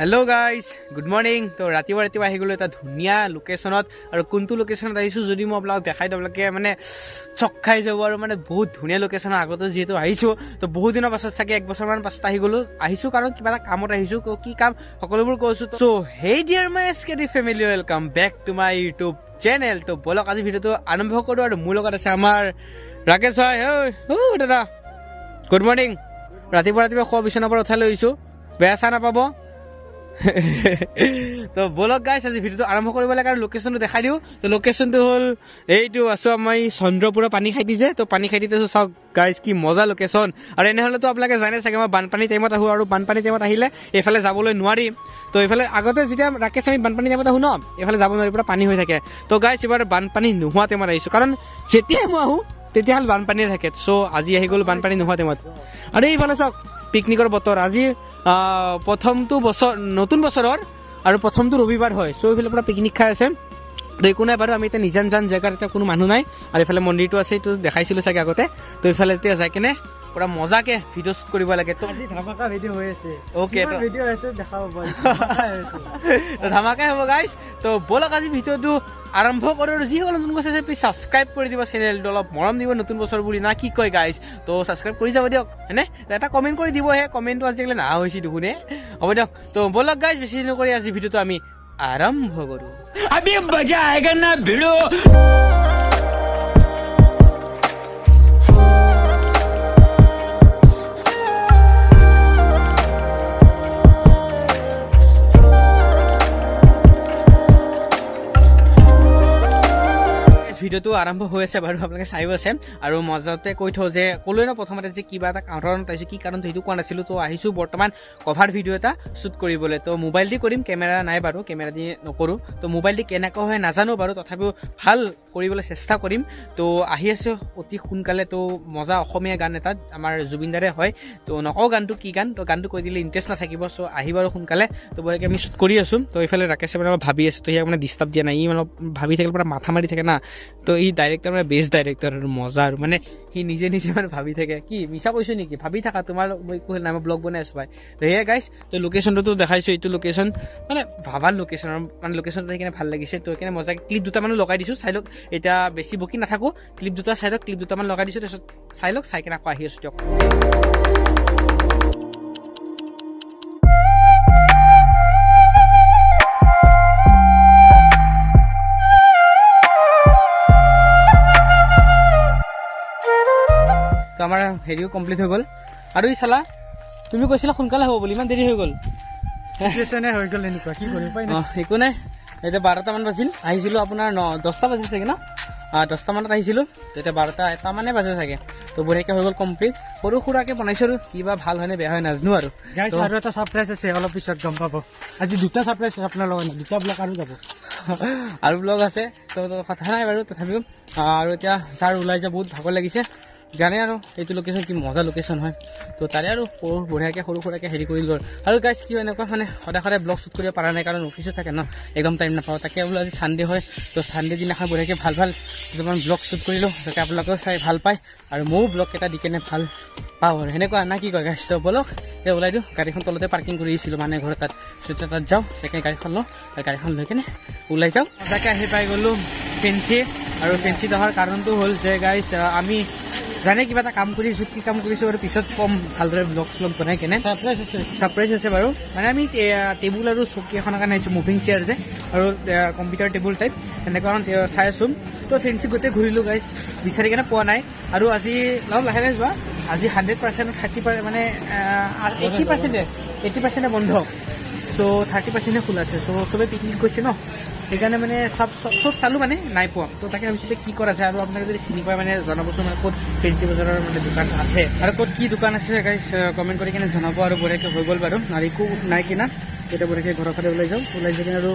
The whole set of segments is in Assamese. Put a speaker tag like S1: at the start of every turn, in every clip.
S1: Hello' guys, good morning. তো ৰাতিপুৱা ৰাতিপুৱা আহি গ'লোঁ এটা ধুনীয়া লোকেশ্যনত। আৰু কোনটো লোকেশ্যনত আহিছোঁ যদি মই আপোনালোকক দেখাই দিওঁ, আপোনালোকে মানে চক খাই যাব। আৰু মানে বহুত ধুনীয়া লোকেশ্যন, আগতে যিহেতু আহিছোঁ, তো বহুত দিনৰ পাছত চাগে এক বছৰমান পাছত আহি গ'লোঁ। আহিছোঁ কাৰণ কিবা এটা কামত আহিছোঁ, কি কাম সকলোবোৰ কৈছোঁ। চ' hey dear my S K D family, welcome back to my YouTube channel. তো ব'লক আজি ভিডিঅ'টো আৰম্ভ কৰোঁ। আৰু মোৰ লগত আছে আমাৰ ৰাকেশ ভাই। ঐ দাদা, গুড মৰ্ণিং। ৰাতিপুৱা ৰাতিপুৱা খোৱা বিচনাৰ পৰা উঠাই লৈ আহিছোঁ, বেয়া চাহ নাপাব। তো ব'লক গাইছ, আজি ভিডিঅ'টো আৰম্ভ কৰিব লাগে আৰু লোকেশ্যনটো দেখাই দিওঁ। তো লোকেশ্যনটো হ'ল এইটো, আছোঁ আমাৰ চন্দ্ৰপুৰৰ পানী খাইতি যে, তো পানী খাইতিতে আছোঁ। চাওক গাইছ কি মজা লোকেশ্যন। আৰু এনেহ'লেতো আপোনালোকে জানে চাগে মই বানপানী টাইমত আহোঁ, আৰু বানপানী টাইমত আহিলে এইফালে যাবলৈ নোৱাৰি। তো এইফালে আগতে যেতিয়া ৰাকেশ আমি বানপানী টাইমত আহোঁ ন, এইফালে যাব নোৱাৰি, পূৰা পানী হৈ থাকে। তো গাইছ এইবাৰ বানপানী নোহোৱা টাইমত আহিছোঁ, কাৰণ যেতিয়াই মই আহোঁ তেতিয়াহ'লে বানপানীয়ে থাকে। চ' আজি আহি গ'লো বানপানী নোহোৱা টাইমত। আৰু এইফালে চাওক পিকনিকৰ বতৰ। আজি প্ৰথমটো বছৰ, নতুন বছৰৰ আৰু প্ৰথমটো ৰবিবাৰ হয়। চ' এইফালে পূৰা পিকনিক খাই আছে। তো একো নাই বাৰু, আমি এতিয়া নিজান জান জেগাত, এতিয়া কোনো মানুহ নাই। আৰু এইফালে মন্দিৰটো আছে, এইটো দেখাইছিলোঁ চাগে আগতে। তো এইফালে এতিয়া যাই কেনে পূৰা মজাকে ভিডিঅ' শ্বুট কৰিব লাগে। তো
S2: ধামাকা ভিডিঅ' হৈ আছে।
S1: অ'কে,
S2: ভিডিঅ' আছে দেখাব পাৰি,
S1: তো ধামাকাই হ'ব গাইজ। তো ব'লক আজি ভিডিঅ'টো আৰম্ভ কৰোঁ। আৰু যিসকল নতুন কৈছে আছে, প্লিজ ছাবস্ক্ৰাইব কৰি দিব চেনেলটো, অলপ মৰম দিব নতুন বছৰ বুলি না কি কয় গাইজ। তো ছাবস্ক্ৰাইব কৰি যাব দিয়ক, হয়নে? এটা কমেণ্ট কৰি দিবহে, কমেণ্টটো আজিকালি নাহা হৈছে দেখোনে। হ'ব দিয়ক। তো ব'লক গাইজ, বেছি নকৰি আজি ভিডিঅ'টো আমি আৰম্ভ কৰোঁ।
S3: अभी मजा आएगा ना भिड़ो।
S1: ভিডিঅ'টো আৰম্ভ হৈ আছে বাৰু, আপোনালোকে চাইও আছে। আৰু মাজতে কৈ থওঁ যে ক'লোৱে ন প্ৰথমতে যে কিবা এটা কাৰণত আহিছোঁ, কি কাৰণত সেইটো কোৱা নাছিলোঁ। তো আহিছোঁ বৰ্তমান কভাৰ ভিডিঅ' এটা শ্বুট কৰিবলৈ। তো মোবাইল দি কৰিম, কেমেৰা নাই বাৰু, কেমেৰা দি নকৰোঁ। তো মোবাইল দি কেনেকুৱা হয় নাজানো বাৰু, তথাপিও ভাল কৰিবলৈ চেষ্টা কৰিম। তো আহি আছোঁ অতি সোনকালে। তো মজা অসমীয়া গান এটা আমাৰ জুবিনদাৰে হয়, তো নকওঁ গানটো কি গান, তো গানটো কৈ দিলে ইণ্টাৰেষ্ট নাথাকিব। চ' আহিব আৰু সোনকালে। তো বঢ়িয়াকৈ আমি শ্বুট কৰি আছোঁ। তো এইফালে ৰাকেশে মানে অলপ ভাবি আছে, তো সিয়াক মানে ডিষ্টাৰ্ব দিয়া নাই। ই অলপ ভাবি থাকিলে পূৰা মাথা মাৰি থাকে না। তো ই ডাইৰেক্টৰ মানে বেষ্ট ডাইৰেক্টৰ আৰু মজা। আৰু মানে সি নিজে নিজে মানে ভাবি থাকে। কি মিছা কৈছোঁ নেকি? ভাবি থাকা, তোমাৰ মই একো নাই, মই ব্লগ বনাই আছোঁ ভাই। তো সেয়াই গাইছ, তো লোকেশ্যনটোতো দেখাইছোঁ, এইটো লোকেশ্যন মানে ভাবাৰ লোকেশ্যন, মানে লোকেশ্যনটো সেইকাৰণে ভাল লাগিছে। তো সেইকাৰণে মজাকৈ ক্লিপ দুটামানো লগাই দিছোঁ, চাই লওক। এতিয়া বেছি বকি নাথাকোঁ, ক্লিপ দুটা চাই লওক, ক্লিপ দুটামান লগাই দিছোঁ, তাৰপিছত চাই লওক, চাই কেনে আকৌ আহি আছোঁ দিয়ক। তো আমাৰ হেৰিও কমপ্লিট হৈ গ'ল। আৰু এই চালা তুমি কৈছিলা সোনকালে হ'ব বুলি, ইমান দেৰি হৈ গ'ল।
S2: হৈ গ'ল এনেকুৱা, কি কৰিম উপায় নাই।
S1: একো নাই, এতিয়া 12টামান বাজিল। আহিছিলোঁ আপোনাৰ 10টা বাজিল চাগে ন, 10টামানত আহিছিলোঁ। তেতিয়া 12টা 1টামানে বাজে চাগে। তো বঢ়িয়াকৈ হৈ গ'ল কমপ্লিট। সৰু সুৰাকৈ বনাইছোঁ আৰু, কিবা ভাল হয়নে বেয়া হয় নাজানো আৰু।
S2: গাইজ আৰু এটা ছাৰপ্ৰাইজ আছে, অলপ পিছত গম পাব। আজি দুটা ছাৰপ্ৰাইজ আছে আপোনাৰ লগত, দুটা ব্লগ আৰু যাব,
S1: আৰু ব্লগ আছে। তো কথা নাই বাৰু, তথাপিও। আৰু এতিয়া ছাৰ ওলাই যা, বহুত ভাগৰ লাগিছে জানে। আৰু এইটো লোকেশ্যন কি মজা লোকেশ্যন হয়। তো তাৰে আৰু সৰু বঢ়িয়াকৈ সৰু সুৰাকৈ হেৰি কৰিলোঁ। আৰু গাইজ কি এনেকুৱা মানে সদায় সদায় ব্লগ শ্বুট কৰিব পৰা নাই, কাৰণ অফিচত থাকে ন, একদম টাইম নাপাওঁ। তাকে বোলো আজি ছানডে হয়, তো ছানডে দিনাখন বঢ়িয়াকৈ ভাল ভাল দুটামান ব্লগ শ্বুট কৰিলোঁ, যাতে আপোনালোকেও চাই ভাল পায় আৰু ময়ো ব্লগ কেইটা দি কেনে ভাল পাওঁ আৰু সেনেকুৱা না কি কয় গাইজ। তো ব'লক এতিয়া ওলাই দিওঁ। গাড়ীখন তলতে পাৰ্কিং কৰি দিছিলোঁ মানে ঘৰত, তাত চ' তাত যাওঁ, ছেকেণ্ড গাড়ীখন লওঁ আৰু গাড়ীখন লৈ কেনে ওলাই যাওঁ। মজাকৈ আহি পাই গ'লোঁ ফেঞ্চি। আৰু ফেঞ্চিত অহাৰ কাৰণটো হ'ল যে গাইজ আমি জানে কিবা এটা কাম কৰিছোঁ, কি কাম কৰিছোঁ আৰু পিছত কম ভালদৰে ব্লগ শ্লগ বনাই কেনে।
S2: ছাৰপ্ৰাইজ আছে,
S1: ছাৰপ্ৰাইজ আছে বাৰু। মানে আমি টেবুল আৰু চকী এখনৰ কাৰণে আহিছোঁ, মুভিং চেয়াৰ যে আৰু কম্পিউটাৰ টেবুল টাইপ সেনেকুৱা এখন চাই আছোঁ। তো ফেঞ্চি গোটেই ঘূৰিলোঁ গাইজ, বিচাৰি কেনে পোৱা নাই। আৰু আজি অলপ লাহে লাহে যোৱা, আজি 100% 30 মানে 80% বন্ধ। চ' 30% খোলা আছে। চ' চবেই পিকনিক গৈছে ন, সেইকাৰণে মানে চব চালোঁ মানে নাই পোৱা। তো তাকে ভাবিছোঁ যে কি কৰা যায়। আৰু আপোনালোকে যদি চিনি পায় মানে জনাবচোন, মানে ক'ত ফেঞ্চি বজাৰৰ মানে দোকান আছে আৰু ক'ত কি দোকান আছে গাইজ কমেণ্ট কৰি কেনে জনাব। আৰু বঢ়িয়াকৈ হৈ গ'ল বাৰু, আৰু একো নাই কিনা। এতিয়া বঢ়িয়াকৈ ঘৰৰ ফালে ওলাই যাওঁ, ওলাই যাই কিনে আৰু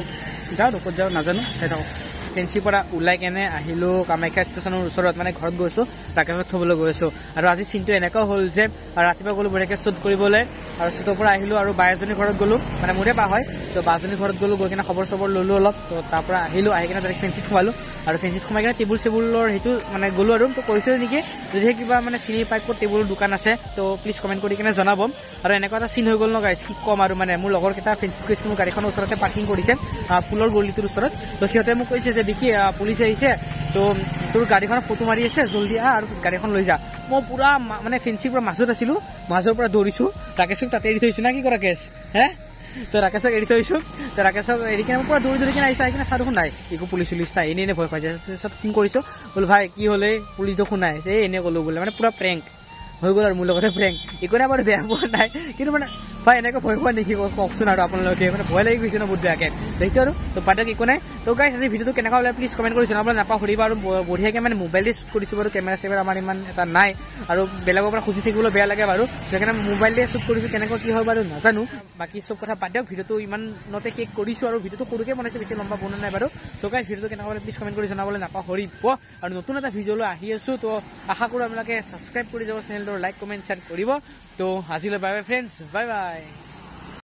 S1: যাওঁ, ক'ত যাওঁ নাজানো, চাই থাকক। ফেঞ্চিৰ পৰা ওলাই কেনে আহিলোঁ কামাখ্যা ষ্টেচনৰ ওচৰত, মানে ঘৰত গৈছোঁ, ৰাকেশক থ'বলৈ গৈছোঁ। আৰু আজি চিনটো এনেকুৱা হ'ল যে ৰাতিপুৱা গ'লোঁ বঢ়িয়াকৈ শ্বুট কৰিবলৈ, আৰু শ্বুটৰ পৰা আহিলোঁ আৰু বা এজনীৰ ঘৰত গ'লোঁ, মানে মোৰে বা হয়, তো বাজনীৰ ঘৰত গ'লোঁ, গৈ কিনে খবৰ চবৰ ল'লোঁ অলপ। তো তাৰ পৰা আহিলোঁ, আহি কিনে ডাইৰেক্ট ফেঞ্চিত সোমালোঁ, আৰু ফেঞ্চিত সোমাই কিনে টেবুল চেবুলৰ সেইটো মানে গ'লোঁ আৰু। তো কৈছিলোঁ নেকি যদিহে কিবা মানে চিনি পাই ক'ত টেবুলৰ দোকান আছে, তো প্লিজ কমেণ্ট কৰি কিনে জনাব। আৰু এনেকুৱা এটা চিন হৈ গ'ল ন গাইজ, কি ক'ম আৰু, মানে মোৰ লগৰকেইটা ফেঞ্চিত গৈছিল, মোৰ গাড়ীখনৰ ওচৰতে পাৰ্কিং কৰিছে ফুলৰ গলিটোৰ ওচৰত। তো সিহঁতে মোক কৈছে যে বিকি পুলিচ আহিছে, তো তোৰ গাড়ীখনত ফটো মাৰি আছে, জল্দি আহ আৰু গাড়ীখন লৈ যা। মই পুৰা মানে ফেঞ্চিৰ পৰা মাজত আছিলোঁ, মাজৰ পৰা দৌৰিছোঁ, ৰাকেশক তাতে এৰি থৈছোঁ না কি ৰাকেশ হে, তো ৰাকেশক এৰি থৈছোঁ। তো ৰাকেশক এৰি কিনে মই পুৰা দৌৰি দৌৰি কিনে আহিছোঁ, আহি কিনে চাওঁ দেখোন নাই একো পুলিচ চুলিচ নাই, এনেই এনেই ভয় খুৱাইছে। তাৰপিছত ফোন কৰিছোঁ, বোলো ভাই কি হ'লে পুলিচ দেখোন নাই, এই এনেই ক'লোঁ বোলে, মানে পুৰা প্ৰেংক হৈ গ'ল আৰু মোৰ লগতে প্ৰেংক। একো নাই বাৰু, বেয়া পোৱা নাই, কিন্তু মানে ভাই এনেকৈ ভয় খোৱা নেকি কওকচোন আৰু আপোনালোকে, মানে ভয় লাগি গৈছে ন বহুত বেয়াকৈ সেইটো আৰু। তো বাদক একো নাই। তো গাইজ আজি ভিডিঅ'টো কেনেকুৱা হ'লে প্লিজ কমেণ্ট কৰি জনাবলৈ নাপাহৰিবা। আৰু বঢ়িয়াকৈ মানে মোবাইল দি শ্বুট কৰিছোঁ বাৰু, কেমেৰা চেমেৰা আমাৰ ইমান এটা নাই, আৰু বেলেগৰ পৰা খুজি থাকিবলৈ বেয়া লাগে বাৰু, সেইকাৰণে মোবাইল দিয়ে শ্বুট কৰিছোঁ। কেনেকুৱা কি হয় বাৰু নাজানো, বাকী চব কথা বাদ দিয়ক, ভিডিঅ'টো ইমানতে শেষ কৰিছোঁ। আৰু ভিডিঅ'টো সৰুকৈ বনাইছোঁ, বেছি লম্বা বনোৱা নাই বাৰু। তো গাইজ ভিডিঅ'টো কেনেকুৱা হ'লে প্লিজ কমেণ্ট কৰি জনাবলৈ নাপাহৰিব। আৰু নতুন এটা ভিডিঅ'লৈ আহি আছোঁ, তো আশা কৰোঁ আপোনালোকে ছাবস্ক্ৰাইব কৰি যাব চেনেলটো, লাইক কমেণ্ট শ্বেয়াৰ কৰিব। তো আজিলৈ bye bye friends, bye bye.